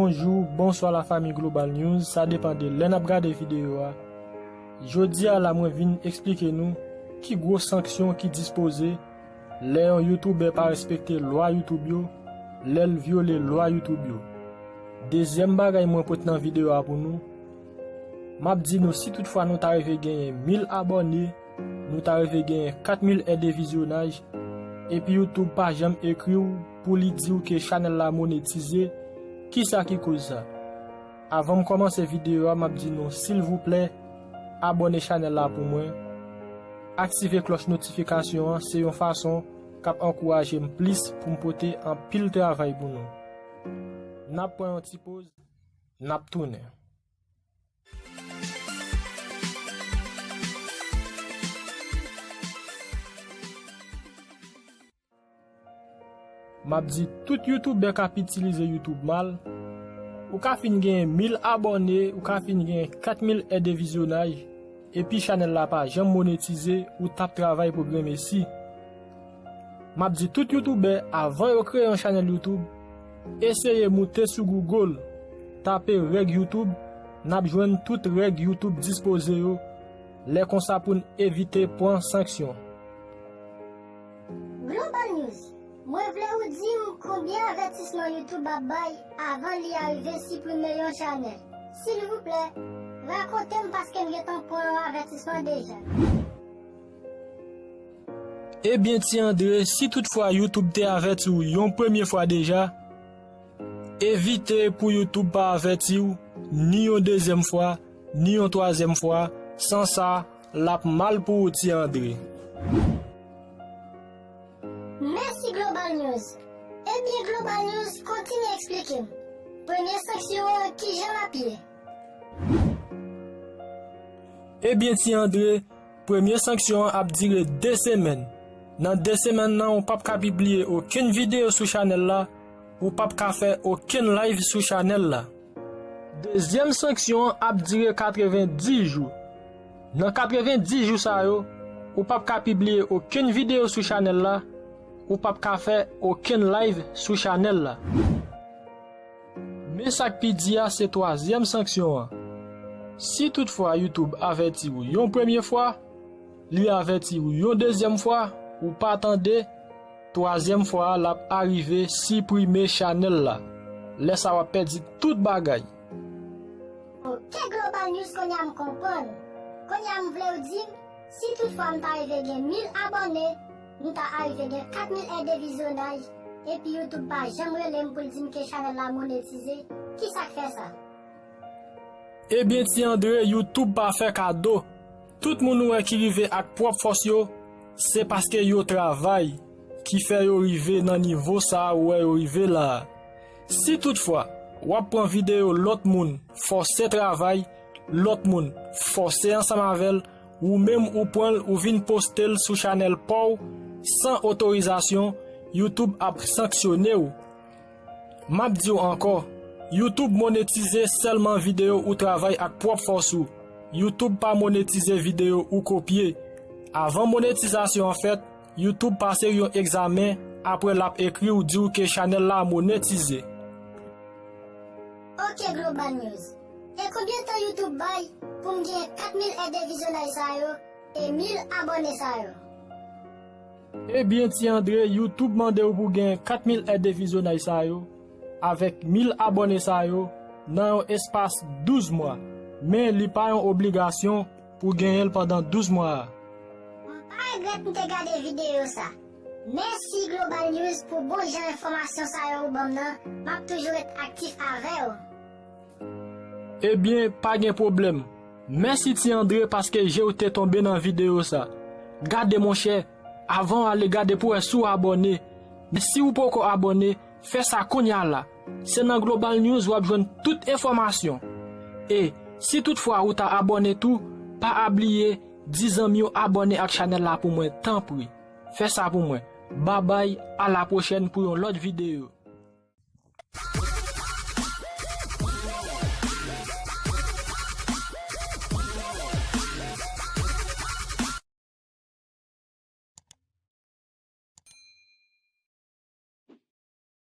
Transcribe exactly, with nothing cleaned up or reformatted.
Bonjou, bonswa la fanmi Global News, sa depann de lè n ap gade videyo a. Jodi a la mwen vin eksplike nou ki gwo sanksyon ki dispoze lè yon youtubè pa respekte lwa YouTube yo, lè l vyole lwa YouTube yo. Dezyèm bagay mwen pote nan videyo a pou nou, m ap di nou si toutfwa nou ta rive genyen mil abòne, nou ta rive genyen kat mil è de vizyonaj, epi YouTube pa janm ekri w pou li di w ke chanèl la monetize, kisa ki koz sa? Avan m kòmanse videyo a, m ap di nou silvouplè, abòne chanèl la pou mwen. Aktive klòch notifikasyon an, se yon fason k ap ankouraje m plis pou m pote anpil travay pou nou. N ap pran yon ti poz, n ap tounen. M ap di tout youtubè k ap itilize YouTube mal, ou ka fin genyen mil abòne, ou ka fin genyen kat mil è de vizyonaj, epi chanèl la pa janm monetize, ou t ap travay pou grenmesi. M ap di tout youtubè, avan yo kreye yon chanèl YouTube, eseye moute sou Google, tape règ YouTube, n ap jwenn tout règ YouTube dispoze yo, lè konsa pou n evite pran sanksyon. Global News, mwen vle ou di m konbyen avètisman YouTube ap bay avan li arive siprime yon chanèl. Silvouplè, rakonte m paske m gentan pran yon avètisman deja. Ebyen Ti Andre, si toutfwa YouTube te avèti w yon premye fwa deja, evite pou YouTube pa avèti w ni yon dezyèm fwa, ni yon twazyèm fwa, san sa, l ap mal pou ou Ti Andre. Mèsi Global News. Ebyen Global News, kontinye eksplike m. Premye sanksyon an, kijan l ap ye? Ebyen Ti Andre, premye sanksyon an ap dire de semèn. Nan de semèn nan, ou p ap ka pibliye okenn videyo sou chanèl la, ou p ap ka fè okenn live sou chanèl la. Dezyèm sanksyon an ap dire katrevenndis jou. Nan katrevenndis jou sa yo, ou p ap ka pibliye okenn videyo sou chanèl la, ou p ap ka fè okenn live sou chanèl la. Men sa k pi di a se twazyèm sanksyon an. Si toutfwa YouTube avèti w yon premye fwa, li avèti w yon dezyèm fwa, ou pa tande, twazyèm fwa a l ap arive siprime chanèl la. Lè sa w ap pèdi tout bagay. Ok Global News, kounye a m konprann. Kounye a m vle w di m, si toutfwa m ta rive gen mil abòne, m ta arive gen kat mil è de vizyonaj, epi YouTube pa janm rele m pou l di m ke chanèl la monetize, kisa k fè sa? Ebyen Ti Andre, YouTube pa fè kado. Tout moun ou wè ki rive ak pwòp fòs yo, se paske yo travay ki fè yo rive nan nivo sa a ou wè yo rive la a. Si toutfwa w ap pran videyo lòt moun, fòse travay, lòt moun fòse ansanm avè l, ou menm ou pran l, ou vin poste l sou chanèl pa w san otorizasyon, YouTube ap sanksyone w. M ap di w ankò, YouTube monetize sèlman videyo ou travay ak pwòp fòs ou. YouTube pa monetize videyo ou kopye. Avan monetizasyon an fèt, YouTube pase yon egzamen, apre l ap ekri w di w ke chanèl la monetize. Ok Global News. E konbyen tan YouTube bay pou m gen kat mil è de vizyonaj sa yo e mil abòne sa yo? Ebyen Ti Andre, YouTube mande w pou gen kat mil è de vizyonaj sa yo, avèk mil abòne sa yo, nan yon espas douz mwa. Men li pa yon obligasyon pou genyen l pandan douz mwa a. M pa regrèt m te gade videyo sa. Mèsi Global News pou bon jan enfòmasyon sa yo ou ban m nan, m ap toujou ret aktif avè w. Ebyen, pa gen pwoblèm. Mèsi Ti Andre paske je w te tonbe nan videyo sa. Gade monchè, avan w ale gade pou wè si w abòne. Men si w poko abòne, fè sa kounye a la. Se nan Global News w ap jwenn tout enfòmasyon. E si toutfwa ou ta abòne tou, pa bliye di zanmi w abòne ak chanèl la pou mwen tanpri. Fè sa pou mwen. Babay, a la pwochèn pou yon lòt videyo.